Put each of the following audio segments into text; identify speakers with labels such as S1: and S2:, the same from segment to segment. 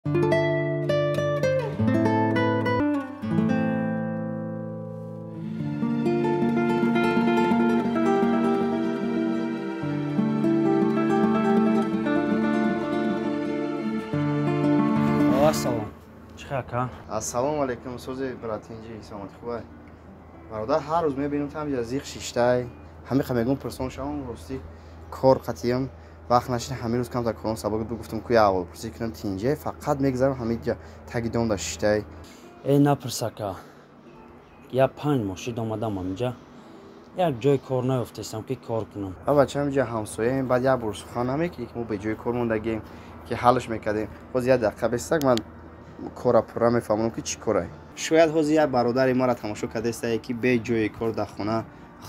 S1: Ассалом. Чӣ хел ака?
S2: Ассалому алайкум, сози братинҷи, саломати хубай. Бародар, ҳар рӯз мебинам там ҷа зиқ шиштай. Ҳамиқа мегӯм пурсон шавам, рости кор қатиям. Вақт нашид, ҳамин рӯз камтар кором сабак буд, гуфтам ку як аввал пурсӣ кунам тинҷе, фақат мегзарам ҳамин ҷа таги дом да шиштай.
S1: Э, напурс ака. Я 5 моҳ шид омадам ҳаминҷа. Як ҷои кор наёфтестам ки кор кунам.
S2: А бача ҳаминҷа ҳамсояем, баъд як бор сухан намекунӣ ки мо беҷои кор мондагем, ки ҳаллш мекардем. Ҳозир як дақиқа бестак, ман кора пурра мефаҳмонам ки чӣ корай. Шояд ҳозир як бародари маро тамошо кардастае ки бе ҷои кор дар хона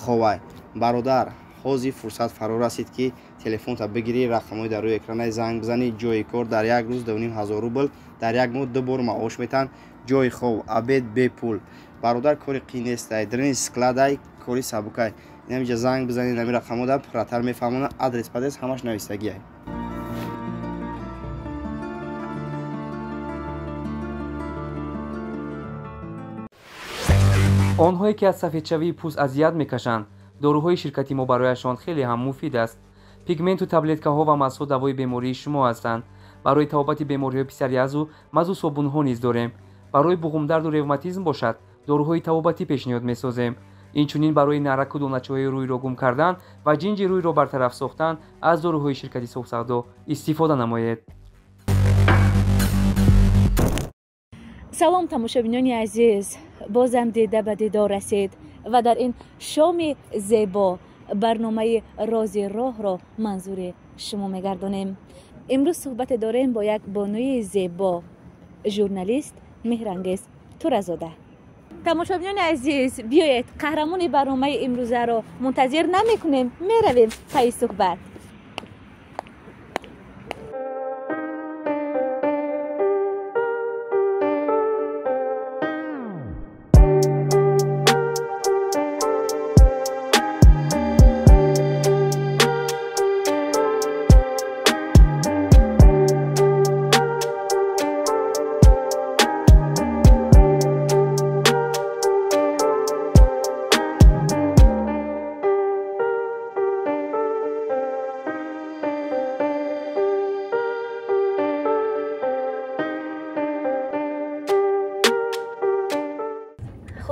S2: ховай. Бародар, ҳозир фурсат фаро расид ки телефонта бигирӣ, рақамҳои дар рӯи экранаи занг бизанӣ. Ҷои кор дар як рӯз 2500 рубл, дар як моҳ 2 бор маош метаҳанд. Ҷои хов, обед бепул. Бародар, кори қин нестай, дрини складай, кори сабукай. Инамиҷа занг бизанӣ, нами рақамҳо да пурратар мефаҳмонад, адрес падрес ҳамаш навистагиай.
S3: Онҳое ки аз сафедшавии пӯст азият мекашанд, доруҳои ширкати мо барояшон хеле ҳам муфид аст. Пигменту таблеткаҳо ва мазҳо давои бемории шумо ҳастанд. Барои табобати бемориҳои псориазу мазу собунҳо низ дорем. Барои буғумдарду ревматизм бошад, доруҳои табобатӣ пешниҳод месозем. Инчунин барои нараку доначаҳои рӯйро гум кардан ва ҷинҷи рӯйро бартараф сохтан аз доруҳои ширкати Софсавдо истифода намоед.
S4: Салом, тамошобинони азиз, бозам дида ба дидор расид ва дар ин шоми зебо барномаи рози роҳро манзури шумо мегардонем. Имрӯз суҳбате дорем бо як бонуи зебо, журналист Меҳрангез Туразода. Тамошобинони азиз, биёед қаҳрамони барномаи имрӯзаро мунтазир намекунем, меравем пайи суҳбат.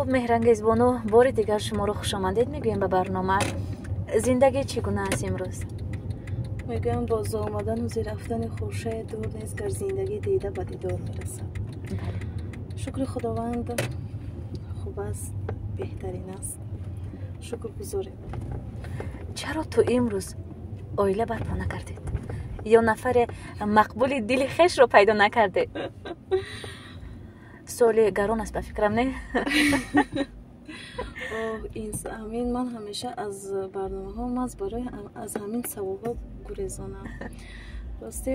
S4: Хуб, Меҳрангез бону, бори дигар шуморо хушомадед мегӯем ба барнома. Зиндагӣ чӣ гуна аст имрӯз?
S5: Мегӯям, бо омадану зирафтани хуршед дур нест, гар зиндагӣ дида ба дидор мерасад. Шукри Худованд, хуб аст, беҳтарин аст. Шукргузорем.
S4: Чаро ту имрӯз оила барпо накардед? Ё нафаре мақбули дили хешро пайдо накардед? Суоли гарон аст ба фикрам, не?
S5: Ҳамин ман ҳамеша аз барномаҳо маз барои аз ҳамин саволҳо гурезонам. Рости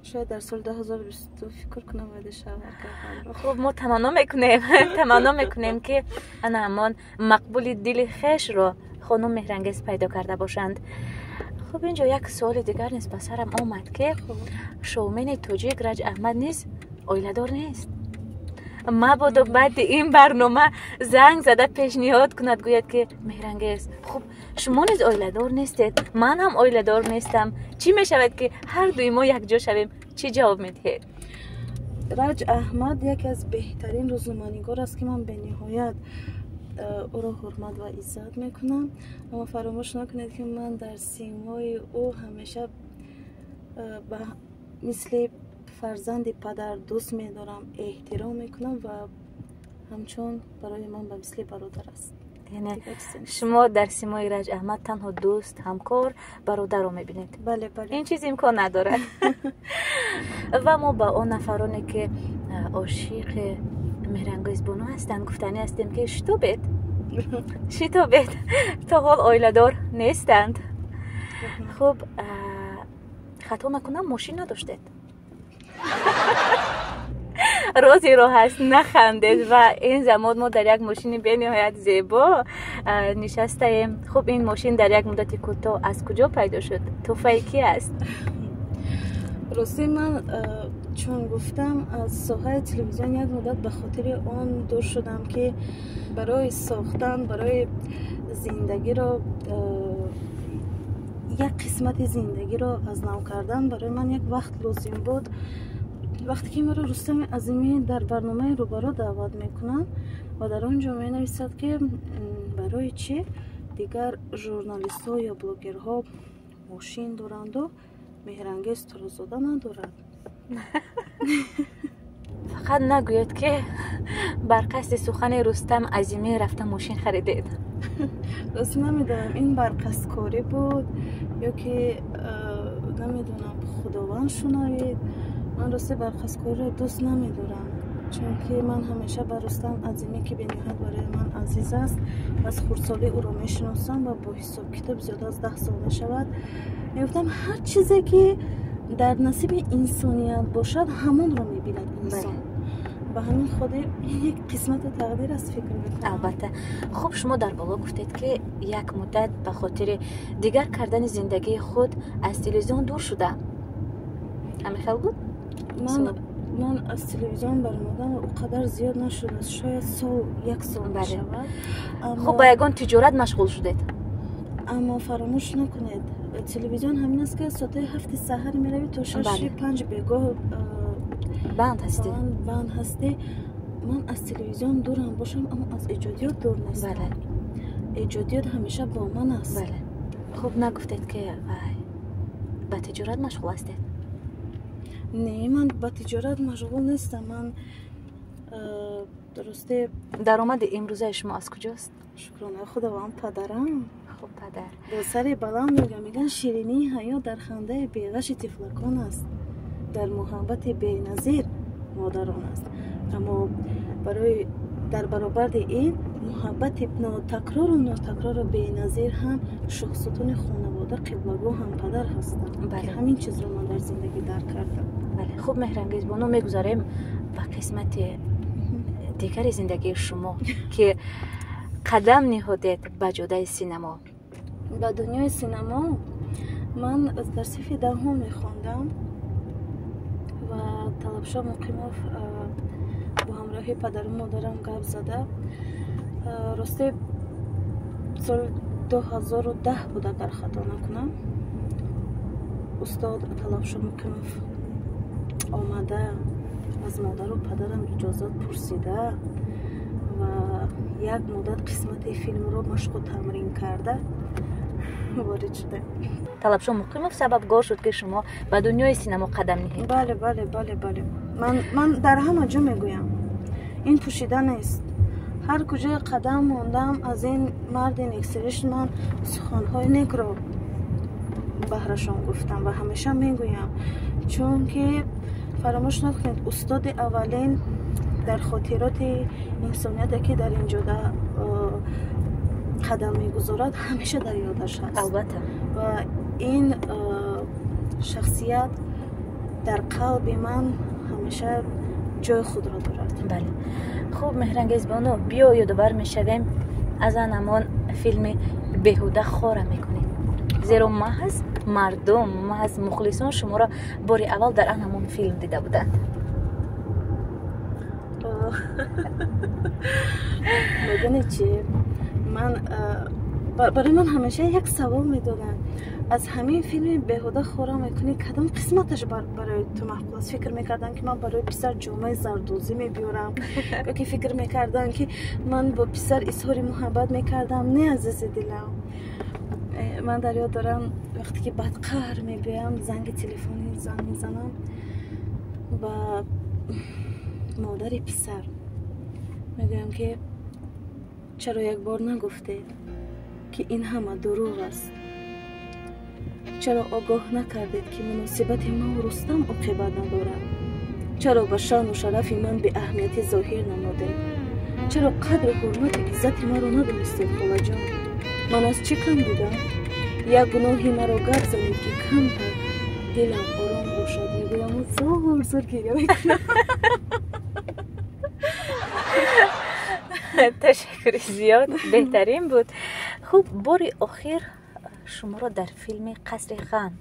S5: шояд дар соли 2022 фикр кунам ваъда шавҳар карданро.
S4: Хуб, мо таманно мекунем, таманно мекунем ки ана ҳамон мақбули дили хешро хонум Меҳрангез пайдо карда бошанд. Хуб, инҷо як суоли дигар низ ба сарам омад ки шоумени тоҷик Раҷ Аҳмад низ оиладор нест. Мабодо баъди ин барнома занг зада пешниҳод кунад, гӯяд ки Меҳрангез, хуб шумо низ оиладор нестед, ман ҳам оиладор нестам, чӣ мешавад ки ҳар дуи мо якҷо шавем? Чӣ ҷавоб медиҳед?
S5: Раҷ Аҳмад яке аз беҳтарин рӯзноманигор аст ки ман бениҳоят ӯро ҳурмат ва иззат мекунам. Аммо фаромӯш накунед ки ман дар симои ӯ ҳамеша ба мисли фарзанди падар дӯст медорам, эҳтиром мекунам ва ҳамчун барои ман ба мисли бародар аст.
S4: Яъне шумо дар симои Раҷ Аҳмад танҳо дӯст, ҳамкор, бародарро мебинед?
S5: Бале, бале.
S4: Ин чиз имкон надорад. Ва мо ба он нафароне ки ошиқи Меҳрангез бону ҳастанд гуфтанӣ ҳастем ки шитобед, шитобед, то ҳол оиладор нестанд. Хуб, хато накунам, мошин надоштед? Рози роҳ аст, нахандед. Ва ин замон мо дар як мошини бениҳоят зебо нишастаем. Хуб, ин мошин дар як муддати кӯтоҳ аз куҷо пайдо шуд? Тӯҳфаи ки аст?
S5: Рости ман, чун гуфтам, аз соҳаи телевизион як муддат ба хотири он дур шудам, ки барои сохтан, барои зиндагиро, як қисмати зиндагиро аз нав кардан барои ман як вақт лозим буд. Вақте ки маро Рустами Азимӣ дар барномаи рӯбаро даъват мекунанд ва дар он ҷо менависад, ки барои чӣ дигар журналистҳо ё блогерҳо мошин доранду Меҳрангез Турозода надорад.
S4: Фақат нагӯед, ки бар қасди сухани Рустам Азимӣ рафта мошин харидед.
S5: Рост, намедонам, ин барқасдкорӣ буд ё ки намедонам, Худованд шунавид. Ман рости барқасдкориро дӯст намедорам, чунки ман ҳамеша ба Рустам Азимӣ, ки бениҳоят барои ман азиз аст, аз хурдсолӣ ӯро мешиносам ва бо ҳисобкитоб зиёда аз 10 сол мешавад, мегуфтам, ҳар чизе ки дар насиби инсоният бошад, ҳамонро мебинад инсон. Ба ҳамин хотир ин як қисмату тақдир аст, фикр мекунам.
S4: Албатта. Хуб, шумо дар боло гуфтед, ки як муддат ба хотири дигар кардани зиндагии худ аз телевизион дур шудам. Ҳамин хел буд?
S5: Ман аз телевизион баромадам о қадар зиёд нашудааст, шояд сол, як сол мешавад.
S4: Хуб, ба ягон тиҷорат машғул шудед?
S5: Аммо фаромӯш накунед, телевизион ҳамин аст, ки аз соатҳои 7-и саҳар меравӣ, то 6-и 5 бегоҳ
S4: банд ҳастӣ.
S5: Банд ҳастӣ. Ман аз телевизион дурам бошам, аммо аз эҷодиёт дур нестам. Эҷодиёт ҳамеша бо ман аст.
S4: Хуб, нагуфтед, ки вай ба тиҷорат машғул ҳастед?
S5: Не, ман ба тиҷорат машғул нестам. Ман дурусте.
S4: Даромади имрӯзаи шумо аз куҷост?
S5: Шукронаи Худованд, падарам.
S4: Хуб, падар.
S5: Бо сари баланд мегӯям, мегӯянд, ширинии ҳаёт дар хандаи беғаши тифлакон аст, дар муҳаббати беназир модарон аст. Аммо барои дар баробарди ин муҳаббати нотакрору нотакрору беназир ҳам шоҳсутуни хонавода, қиблагоҳ ҳам падар ҳастанд, ки ҳамин чизро ман дар зиндагӣ дарк кардам.
S4: Бале. Хуб, Меҳрангез бону, мегузарем ба қисмати дигари зиндагии шумо, ки қадам ниҳодед ба ҷодаи синамо.
S5: Ба дунёи синамо ман дар синфи 10-ум мехондам ва Талабшо Муқимов бо ҳамроҳи падару модарам гап зада, росте, соли 2010 буд, агар хато накунам, устод Талабшо Муқимов омада, аз модару падарам иҷозат пурсида ва як муддат қисмати филмро машқу тамрин карда ворид шудем.
S4: Талабшо Муқимов сабабгор шуд, ки шумо ба дунёи синамо қадам ниҳед?
S5: Бале, бале, бале, бале. Ман дар ҳама ҷо мегӯям, ин пӯшида нест. Ҳар куҷое қадам мондам, аз ин марди нексиришт ман суханҳои некро баҳрашон гуфтам ва ҳамеша мегӯям, чунки фаромӯш накунед, устоди аввалин дар хотироти инсонияте, ки дар ин ҷода қадам мегузорад, ҳамеша дар ёдаш ҳаст. Ва ин шахсият дар қалби ман ҳамеша ҷои худро дорад.
S4: Бале. Хуб, Меҳрангез бону, биё ёдовар мешавем аз ан ҳамон филми «Беҳуда хора мекунед», зеро маҳз мардум, маҳз мухлисон шуморо бори аввал дар ан ҳамон филм дида буданд.
S5: Медонед чи, ман барои ман ҳамеша як савол медоданд: аз ҳамин филми «Беҳуда хора мекунӣ» кадом қисматаш барои ту маъқул аст? Фикр мекарданд, ки ман барои писар ҷомаи зардӯзӣ мебиёрам ё ки фикр мекарданд, ки ман бо писар изҳори муҳаббат мекардам. Не, азизи дилам, ман дар ёд дорам, вақте ки бадқаҳр мебиёям, занги телефонӣ занг мезанам ба модари писар, мегӯям, ки чаро як бор нагуфтед, ки ин ҳама дурӯғ аст? Чаро огоҳ накардед, ки муносибати ман Рустам оқибат надорад? Чаро ба шаъну шарафи ман беаҳамиятӣ зоҳир намудед? Чаро қадру ҳурмати иззати маро надонистед? Холаҷон, ман аз чӣ кам будам? Як гуноҳи маро гап занед, ки камтар дилам ором бошад, мегӯяму зор зор гиря мекунам.
S4: Ташаккури зиёд, беҳтарин буд. Хуб, бори охир шуморо дар филми «Қасри хан»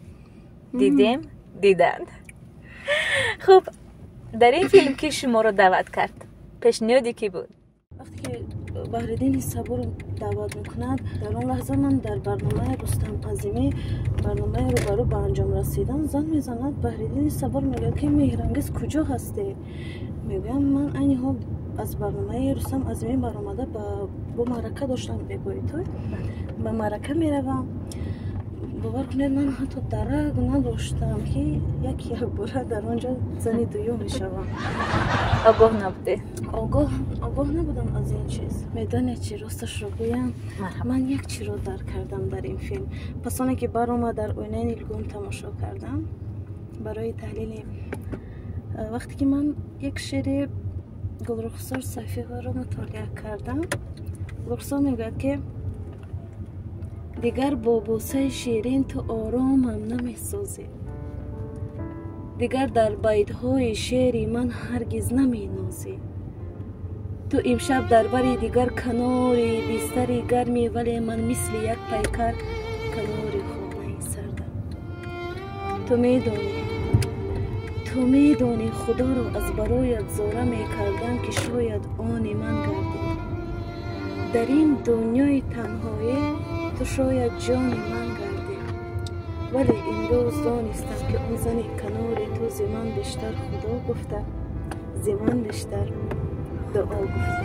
S4: дидем, диданд. Хуб, дар ин филм ки шуморо даъват кард? Пешниҳоди кӣ буд?
S5: Вақте ки Баҳриддини Сабур даъват мекунад, дар он лаҳза ман дар барномаи Рустам Азимӣ, барномаи рӯбарӯ ба анҷом расидан, занг мезанад Баҳриддини Сабур, мегӯяд, ки Меҳрангез, куҷо ҳастӣ? Мегӯям, ман айни ҳол аз барномаи Рустам Азимӣ баромада, бо маърака доштам, бегоҳи той ба маърака меравам. Бовар кунед, ман ҳатто дарак надоштам, ки як якбора дар он ҷо зани дуюм мешавам.
S4: Огоҳ набудед?
S5: Огоҳ набудам аз ин чиз. Медонед чи, росташро гӯям, ман як чиро дарк кардам дар ин филм. Пас оне ки баромад, дар оинаи нилгун тамошо кардам барои таҳлили, вақте ки ман як шеъри Гулрухсор Сайфиеваро мутолиа кардам, Гулрухсор мегӯяд, ки дигар бо бӯсаи ширин ту оромам намесозӣ, дигар дар байтҳои шеъри ман ҳаргиз наменозӣ, ту имшаб дар бари дигар канори бистари гармӣ, вале ман мисли як пайкар канори хонаи сардам. Ту медонӣ, Худоро аз бароят зора мекардам, ки шояд они ман гардӣ. Дар ин дунёи танҳоӣ ту шояд ҷони ман гардӣ, вале имрӯз донистам, ки он зани канори ту зи ман бештар Худо гуфта, зи ман бештар дуо гуфта.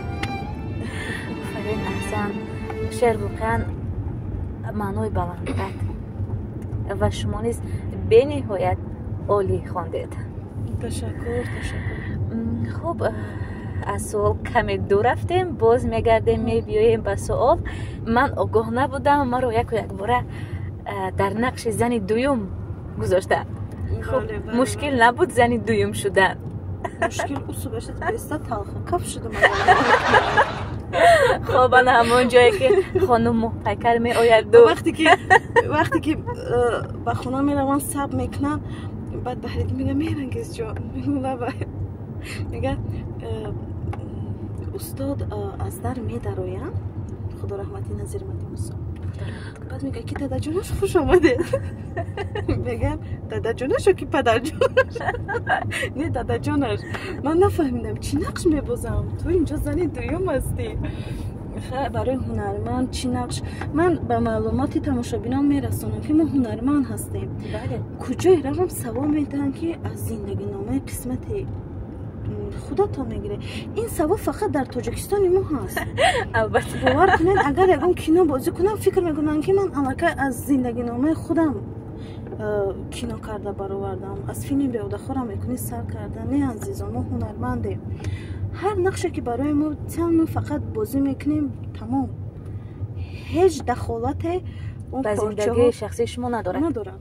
S4: Офарин, аҳсан! Шеър воқеан маънои баланд дорад ва шумо низ бениҳоят олӣ хондед.
S5: Ташаккур, ташаккур.
S4: Хуб, аз суол каме дур рафтем, боз мегардем, мебиёем ба суол. Ман огоҳ набудам, маро яку якбора дар нақши зани дуюм гузоштанд. Хуб, мушкил набуд зани дуюм шудан?
S5: Мушкил усубашад беста талха каф шудам.
S4: Хоб, ана ҳамон ҷое ки хонум моҳпайкар меояду
S5: вақте ки ба хона мераванд, саб мекунанд, баъд Баҳриддин мега: «Меҳрангез ҷон». Мегӯм: «Лабай». Мега: «Устод аз дар медароянд, худо раҳмати Назир Мадимусо». Баъд мега, ки дадаҷонаш, хуш омадед. Мегам: «Дадаҷонаш ё ки падарҷонаш?» «Не, дадаҷонаш». Ман нафаҳмидам, чӣ нақш мебозам. Ту инҷо зани дуюм ҳастӣ. Барои ҳунарманд чӣ нақш? Ман ба маълумоти тамошобинон мерасонам, ки мо ҳунарманд ҳастем. Куҷое равам, савол медиҳанд, ки аз зиндагиномаи қисмати худатон мегиред. Ин савол фақат дар Тоҷикистони мо ҳаст.
S4: Албатта.
S5: Бовар кунед, агар ягон кино бозӣ кунам, фикр мекунам, ки ман аллакай аз зиндагиномаи худам кино карда баровардам, аз филми «Беҳудахора мекунӣ» сар карда. Не, азизон, мо ҳунармандем. Ҳар нақше ки барои мо тиан, мо фақат бозӣ мекунем, тамом. Ҳеҷ дахолате
S4: ба зиндагии шахсии шумо надорад.
S5: Надорад.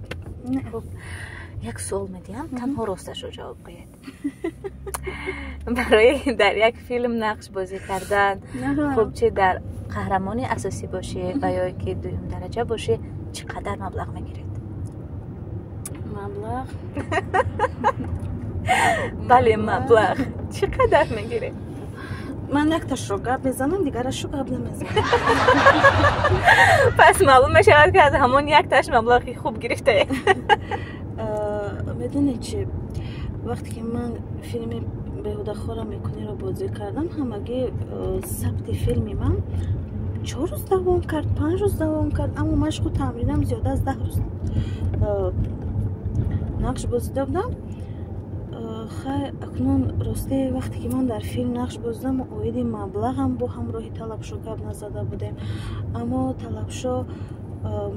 S4: Як суол медиҳам, танҳо росташро ҷавоб гӯед. Барои дар як филм нақш бозӣ кардан, хуб, чи дар қаҳрамони асосӣ бошӣ ва ё ки дуюм дараҷа бошӣ, чӣ қадар маблағ мегиред?
S5: Маблағ?
S4: Бале, маблағ чӣ қадар мегиред?
S5: Ман якташро гап мезанам, дигарашро гап намезанам.
S4: Пас маълум мешавад, ки аз ҳамон якташ маблағи хуб гирифтаед.
S5: Медонед чи, вақте ки ман филми «Беҳудахора мекуниро» бозӣ кардам, ҳамагӣ сабти филми ман 4 рӯз давом кард, 5 рӯз давом кард, аммо машқу тамринам зиёда аз 10 рӯз нақш бозида будам. Хай, акнун росте, вақте ки ман дар филм нақш бозидам, оиди маблағам бо ҳамроҳи Талабшо гап назада будем, аммо Талабшо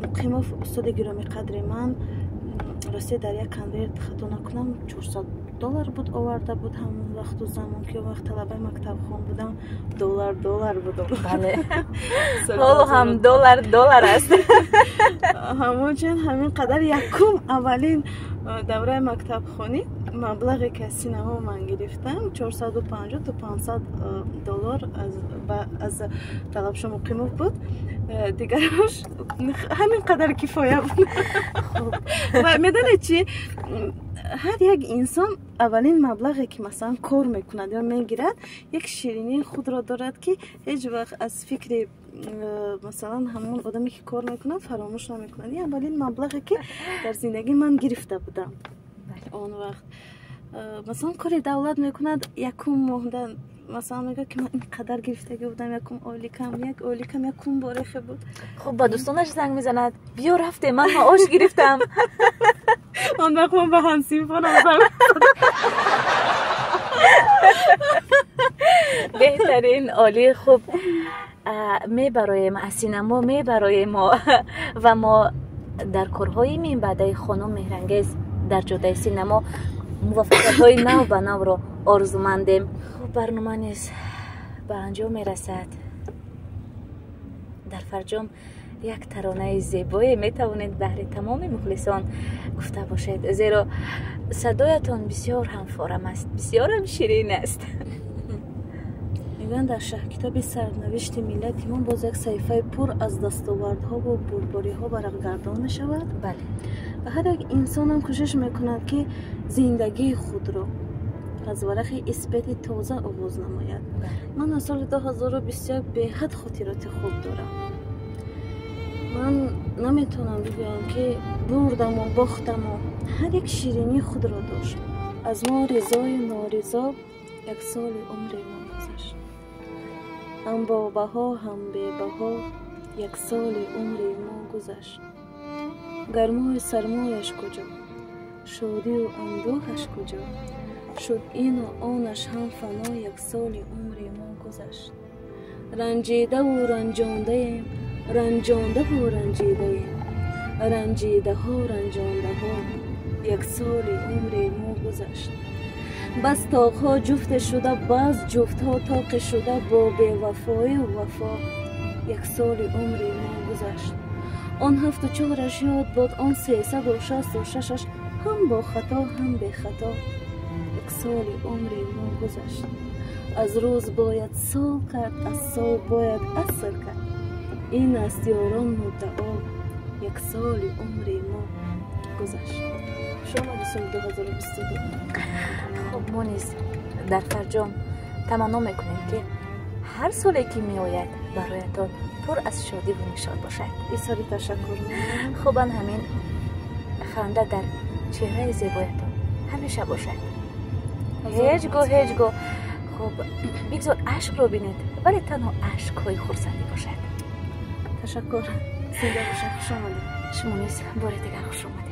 S5: Муқимов, устоди гиромиқадри ман, росте, дар як конверт, хато накунам, 400 доллар буд, оварда буд. Ҳамон вақту замон, ки он вақт талабаи мактабхон будам, доллар доллар будам.
S4: Бале, ҳоло ҳам доллар доллар аст.
S5: Ҳамон чанд, ҳамин қадар. Якум, аввалин давраи мактабхонӣ маблағе ки аз синамо ман гирифтам, 450 то 500 доллар аз Талабшо Муқимов буд. Дигараш ҳамин қадар кифоя буд. Ва медонед чи, ҳар як инсон аввалин маблағе ки, масалан, кор мекунад ё мегирад, як ширинии худро дорад, ки ҳеҷ вақт аз фикри, масалан, ҳамон одаме ки кор мекунад, фаромӯш намекунад. Ин аввалин маблағе ки дар зиндагии ман гирифта будам он вақт. Масалан, кори давлат мекунад, якум моҳда масалан мегӯяд, ки ман ин қадар гирифтагӣ будам, якум ойликам, як ойликам якум борехе буд.
S4: Хуб, ба дӯстонаш занг мезанад: биё, рафтем, ман маош гирифтам.
S5: Он вақт ман ба ҳамсинфонам занг.
S4: Беҳтарин, олӣ. Хуб, мебароем аз синамо, мебароем мо ва мо дар корҳои минбаъдаи хонум Меҳрангез дар ҷодаи синамо муваффақиятҳои нав ба навро орзумандем. Хуб, барнома низ ба анҷом мерасад. Дар фарҷом як таронаи зебое метавонед баҳри тамоми мухлисон гуфта бошед, зеро садоятон бисёр ҳам форам аст, бисёрам ширин аст.
S5: Мегӯянд, дар шаҳкитоби сарнавишти миллати мо боз як саҳифаи пур аз дастовардҳову бурдбориҳо варақгардон мешавад. Ва ҳар як инсонам кӯшиш мекунад, ки зиндагии худро аз варақи исбети тоза оғоз намояд. Ман аз соли 2021 беҳад хотироти хуб дорам. Ман наметавонам бигӯям, ки бурдаму бохтаму, ҳар як ширинии худро дошт. Аз мо ризою норизо як соли умри мо гузашт, ҳам бобаҳо, ҳам бебаҳо як соли умри мо гузашт. Гармою сармояш куҷо, шодию андӯҳаш куҷо, шуд ину онаш ҳам фано, як соли умри мо гузашт. Ранҷидаву ранҷондаем, ранҷондаву ранҷидаем, ранҷидаҳо, ранҷондаҳо, як соли умри мо гузашт. Бас тоқҳо ҷуфте шуда, баъз ҷуфтҳо тоқе шуда, бо бевафоию вафо як соли умри мо гузашт. Он ҳафту чораш ёд бод, он 366-аш, ҳам бо хато, ҳам бехато як соли умри мо гузашт. Аз рӯз бояд сол кард, аз сол бояд аср кард, ин аст ёрон муддао, як соли умри мо гузашт. Хуш омади соли 2022.
S4: Хуб, мо низ дар фарҷом таманно мекунем, ки ҳар соле ки меояд, бароятон пур аз шодиву нишод бошад.
S5: Изҳори ташаккур.
S4: Хубан, ҳамин ханда дар чеҳраи зебоятон ҳамеша бошад, ҳеҷ гоҳ, ҳеҷ гоҳ. Хуб, бигзор ашкро бинед, вале танҳо ашкҳои хурсандӣ бошад.
S5: Ташаккур, зинда бошед, хуш омадед.
S4: Шумо низ бори дигар хуш омадед.